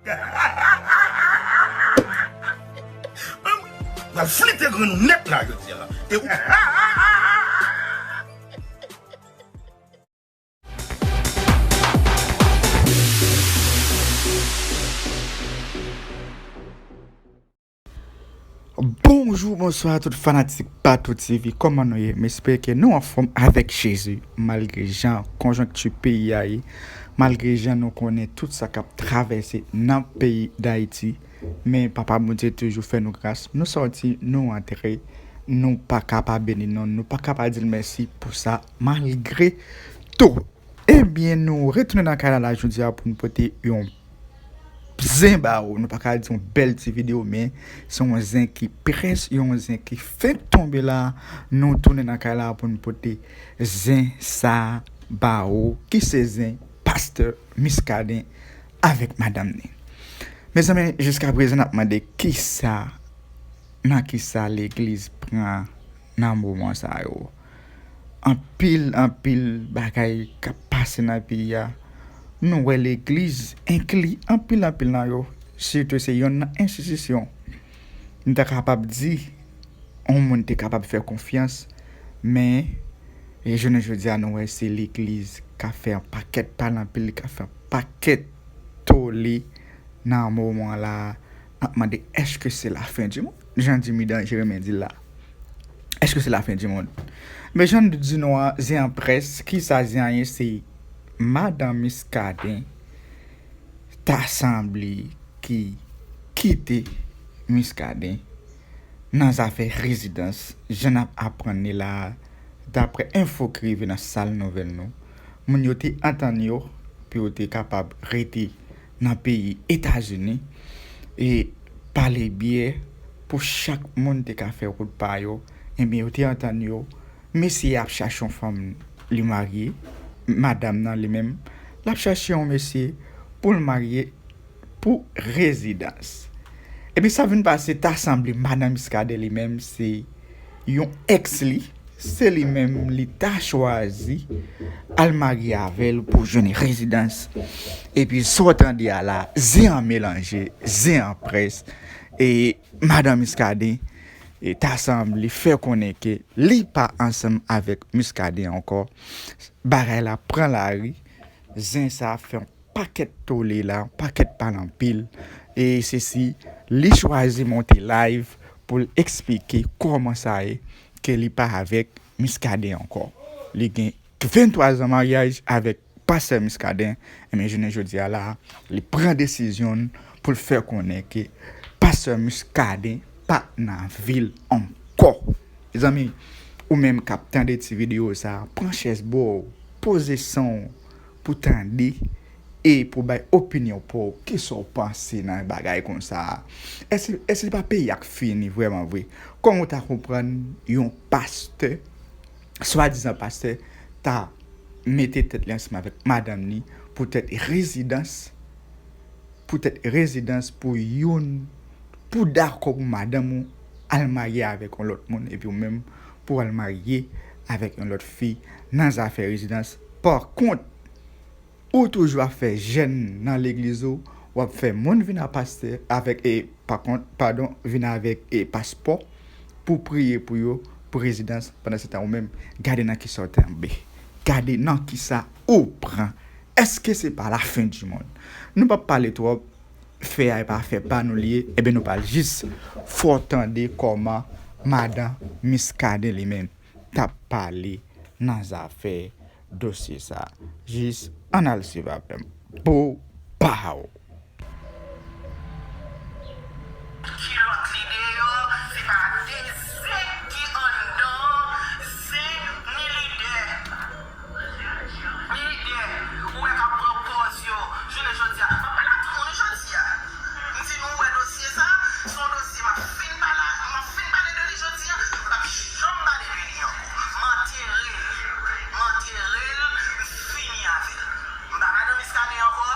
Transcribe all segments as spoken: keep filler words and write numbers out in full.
M ap flite grenn ou nèt la jodi a. E ou Bonjou, bonswa tout fanatik Patou TV. Kòman nou ye? M espere ke nou anfòm avèk Jezi, malgre jan konjonkti peyi a ye, malgre jan nou konnen tout sa k ap travèse nan peyi Dayiti. Men Papa Bondye toujou fè nou gras. Nou sòti, nou antre, nou pa ka pa beni non, nou pa ka pa di l mèsi pou sa, malgre tou. Ebyen, nou retounen nan kay la, la jodi a pou nou pote yon zen ba ou. Nou pa ka di yon bèl ti videyo, men se yon zen ki près, yon zen ki fenk tonbe la. Nou tounen nan kay la pou nou pote zen sa ba ou, ki se zen Pastè Muscadin avèk madanm ni. Mezanmi, jiskaprezan n ap mande kisa, nan kisa legliz pran nan moman sa yo. Anpil, anpil bagay k ap pase nan peyi a. Nou wè legliz enkli anpil, anpil nan yo. Sitou se yonn nan enstitisyon. M ta kapab di, yon moun te kapab fè konfyans, men, e jounen jodi a, nou wè se legliz k ap fè yon pakèt pale anpil, k ap fè yon pakèt tole nan moman la, n ap mande, èske se lafen di monn? Jan Jimmy Danjere men di l la. Èske se lafen di monn? Men jan n di nou an, zen an près, kisa zen an ye? Se madanm Muscadin ta sanble ki kite Muscadin nan zafè rezidans, jan n ap aprann li la a, daprè enfo ki rive nan sal nouvèl nou. Moun yo te antann yo pou yo te kapab rete nan peyi Etazini e pale byen pou chak moun te ka fè wout pa yo. Ebyen, yo te antann yo, mesye a ap chache yon fanm li marye, madanm nan li menm, l ap chache yon mesye pou l marye pou rezidans. Epi sa vin pase, ta sanble madanm Muscadin li menm se yon èks li, se li menm li ta chwazi al marye avè l pou jwenn rezidans. Epi sa w tande a la, zen an melanje, zen an près, e madanm Muscadin, e ta sanble fè konnen ke li pa ansanm avèk Muscadin ankò. Bagay la pran lari, zen sa fè yon pakèt tole la, yon pakèt pale anpil. E se si li chwazi monte live pou l eksplike kòman sa ye ke li pa avèk Muscadin ankò. Li gen venntwa zan maryaj avèk pastè Muscadin, ebyen jounen jodi a la, li pran desizyon l pou l fè konnen ke pastè Muscadin pa nan vi l ankò. Mezanmi, ou menm k ap tande ti videyo sa, pran chèz ba w, poze san w pou tande e pou bay opinyon pa w. Kisa w panse nan bagay konsa a? Èske, èske se pa peyi a k fini vrèman vre? Kòman w ta konprann yon pastè, swadizan pastè, ta mete tèt li ansanm avèk madanm ni poutèt rezidans, poutèt rezidans pou youn, pou dakò pou madanm ou al marye avèk yon lòt moun, epi ou menm pou al marye avèk yon lòt fi nan zafè rezidans. Pa kont, ou toujou ap fè jèn nan legliz ou, w ap fè moun vin a pastè avèk, e, pa kont, padon, vin avèk, e, paspò pou priye pou yo, pou rezidans, pandan se tan ou menm, gade nan kisa w tonbe. Gade nan kisa ou pran. Èske se pa lafen di monn? Nou p ap pale twòp, fè a e pa fè pa nou li ye, ebyen nou pral jis fè w tande kòman madan Muscadin li menm t ap pale nan zafè dosye sa. Jis ann al swiv avè m. Bo, pow! Kilòt li deyò, se pa de zen ki anndan, zen ni lidè. Ni lidè, ou wè k ap pran pòz yo, jounen jodi a. M ap pale a tout moun wi jodi a. M di nou wè dosye sa, se yon dosye m ap fin pale, m ap fin pale de li jodi a, m p ap janm pale de li ankò. M antere l, m antere l, m fini avè l. M pa madan Muscadin ankò.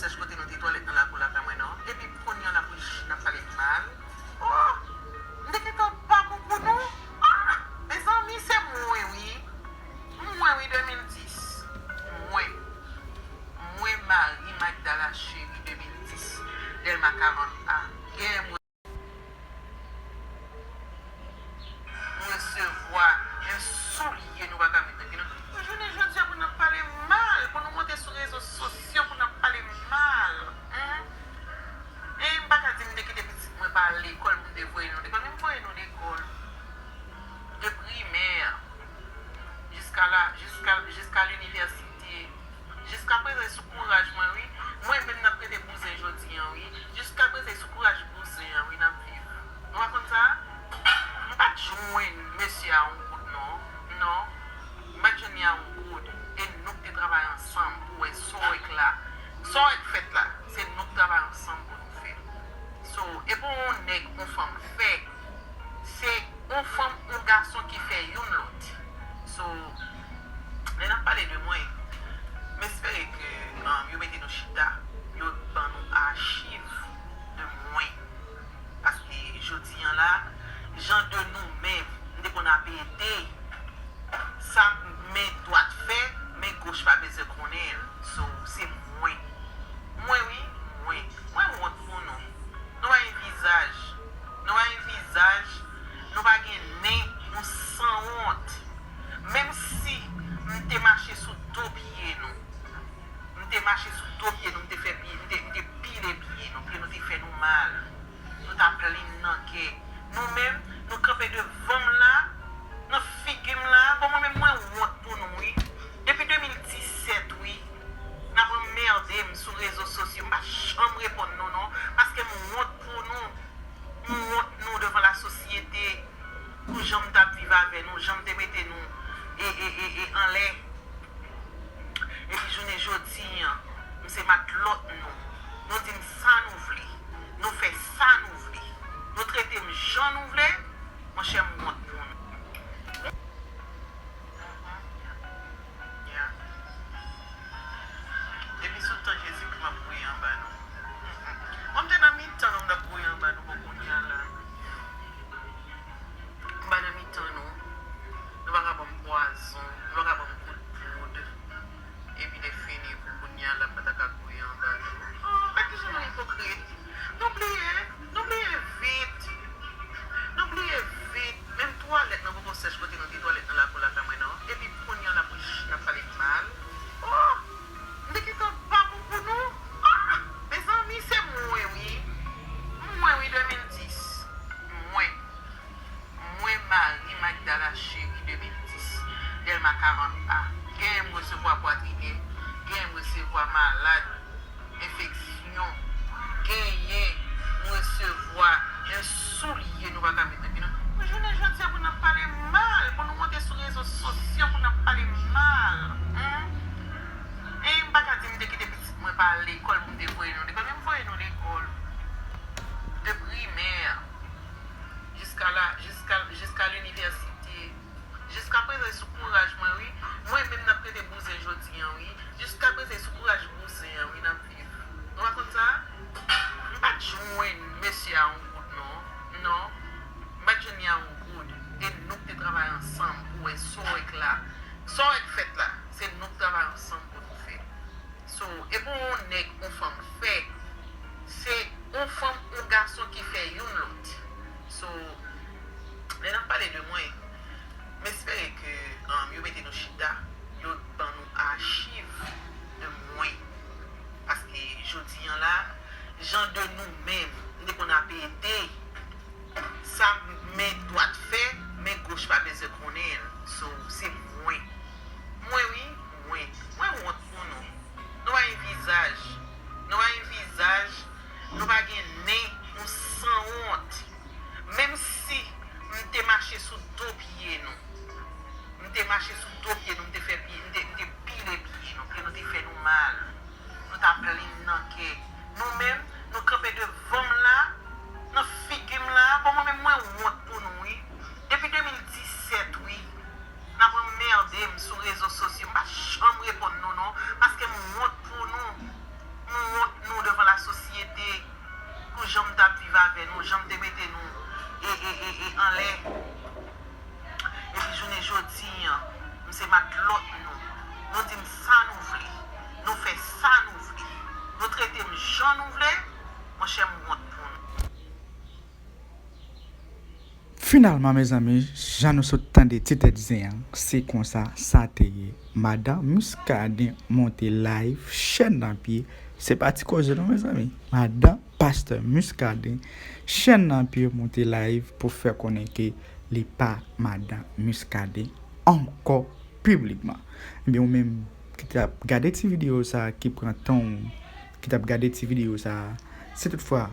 Sèch kote nou te twalèt nan lakou lakay mwen non. Epi kounye a n ap ri, n ap pale mal. Oh! M te gentan pa bon pou nou. Ah! Mezanmi, se mwen wi. Mwen wi, de mil dis. Mwen. Mwen, Marie Magdala Chérie, de mil dis. Dèlma karant A. Genyen mwen. Nou resevwa yon soulye nou pa ka met nan pye nou. Jounen jodi a pou n ap pale mal, pou nou monte sou rezo sosyo pou n ap pale mal. Hein? E m pa ka di m te kite pitit mwen pa al lekòl pou m te voye nou lekòl, men m voye nou lekòl. De primè jiska la, jiska, jiska linivèsite. Jiska prezan e sou kouraj mwen wi. Mwen menm n ap rete bouzen jodi an wi. Jiska prezan e sou kouraj bouzen an wi n ap viv. Nou pa konn sa? M pa t jwenn mesye a yon goud non. Non. M pa t jwenn li a yon goud. E nou k te travay ansanm pou wè sa w wè k la. Sa w wè k fèt la. Se nou k travay ansanm pou nou fè l. So, e pa yon nèg, yon fanm fè. Se yon fanm, yon gason ki fè youn lòt. So, lè n ap pale de mwen, m espere ke um, yo mete nou chita, yo ban nou achiv de mwen. Paske jodi an la, jan de nou menm, m te konn ap ede, sa men dwat fè, men goch pa bezwen konnen l. So, se mwen. Mwen wi, mwen. Mwen wont pou nou. Nou pa gen vizaj. Nou pa gen vizaj. Nou pa gen nen. Nou sanwont. Menm si m te mache sou do pye nou. M te mache sou do pye nou. M te fè pye, m te, m te pile pye nou. Pye nou te fè nou mal. Nou ta plenn nan kè. Nou menm, nou kanpe devan m la, nan figi m la. Bon, mwen menm, mwen wont pou nou, wi. Depi de mil disèt, wi. N ap anmède m sou rezo sosyo. M pa janm reponn nou, non. Paske m wont pou nou. M wont nou devan lasosyete. Pou jan m t ap viv avè nou, jan m te mete nou e, e, e, e anlè. Epi jounen jodi an, m se matlòt nou. Nou di m sa nou vle. Nou fè sa nou vle. Nou trete m jan nou vle. Monchè, m wont pou nou. Ya. Depi sou tan Jezikri, m ap gouye anba nou. Mwen, m te nan mitan nou, m t ap gouye anba nou, bon, kounye a la. M pa nan mitan nou. Nou pa ka ban m pwazon, nou pa ka ban m kout poud. Epi lè fini, pou kounye a la, m pa ta ka gouye anba nou. Oh, men kijan nou ipokrit. Nou bliye, nou bliye vit. Nou bliye vit. Menm twalèt nan poko sèch kote nou te twalèt nan lakou lakay mwen nan. Epi kounye a n ap ri, n ap pale mal. Oh! M te gentan pa bon pou nou. Ah! Mezanmi, se mwen wi. Mwen wi, de mil dis. Mwen. Mwen, Marie Magdala Chérie, de mil dis. Dèlma karant A. Genyen m resevwa pwatrinè. Genyen m resevwa malad. Enfeksyon. Genyen m resevwa yon soulye nou pa ka met nan pye nou. Pou jounen jodi a pou n ap pale mal, pou nou monte sou rezo sosyo pou n ap pale mal. Hein? E m pa ka di m te kite pitit mwen pa al lekòl pou m te voye nou lekòl, men m voye nou lekòl. De primè jiska la, jiska, jiska linivèsite. Jiska prezan, e sou kouraj mwen, wi. Mwen menm n ap rete bouzen jodi an, wi. Jiska prezan, e sou kouraj bouzen an, wi, n ap viv. Nou pa konn sa? M pa t jwenn mesye a yon goud, non. Non. M pa t jwenn li a yon goud. E nou k te travay ansanm pou wè sa w wè k la. Sa w wè k fèt la, se nou k travay ansanm pou nou fè l. So, e pa yon nèg, yon fanm fè. Se yon fanm, yon gason ki fè youn lòt. So, lè n ap pale de mwen, m espere ke, um, yo mete nou chita, yo ban nou achiv de mwen. Paske jodi an la, jan de nou menm, m te konn ap ede, sa men dwat fè, men goch pa bezwen konnen l. So, se mwen. Mwen wi, mwen. Mwen wont pou nou. Nou pa gen vizaj. Nou pa gen vizaj. Nou pa gen nen. Nou sanwont. Menm si m te mache sou do pye nou. M te mache sou do pye nou. M te fè pye, m te, m te pile pye nou. Pye nou te fè nou mal. Nou ta plenn nan kè. Nou menm, nou kanpe devan m la, nan figi m la. Bon, mwen menm, mwen wont pou nou, wi. Depi de mil disèt, wi. N ap anmède m sou rezo sosyo. M pa janm reponn nou, non. Paske m wont pou nou. M wont Jan m t ap viv avè nou, jan m te mete nou e, e, e, e anlè. Epi jounen jodi an, m se matlòt nou. Nou di m sa nou vle. Nou fè sa nou vle. Nou trete m jan nou vle. Monchè, m wont pou nou. Finalman, mezanmi, jan nou sot tande ti tèt zen an, se konsa sa te ye. Madan Muscadin monte live, chèn nan pye. Se pa ti koze non, mezanmi. Madan Pastè Muscadin, chèn nan pye, monte live pou fè konnen ke li pa Madan Muscadin ankò piblikman. Ebyen, ou menm ki t ap gade ti videyo sa a, ki pran tan w, ki t ap gade ti videyo sa a, si toutfwa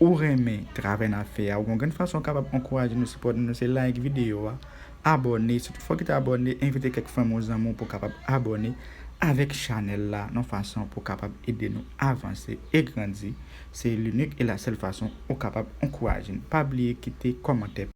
ou renmen travay n ap fè a, ou gon grenn fason w kapab ankouraje nou, sipòte nou, se like videyo a, abòne. Si toutfwa w kite abòne, envite kèk fanmi w, zanmi w pou w kapab abòne avèk chanèl la, yon fason pou w kapab ede nou avanse e grandi. Se l'unique et la seule façon ou kapab ankouraje n. Pa bliye kite kòmantè.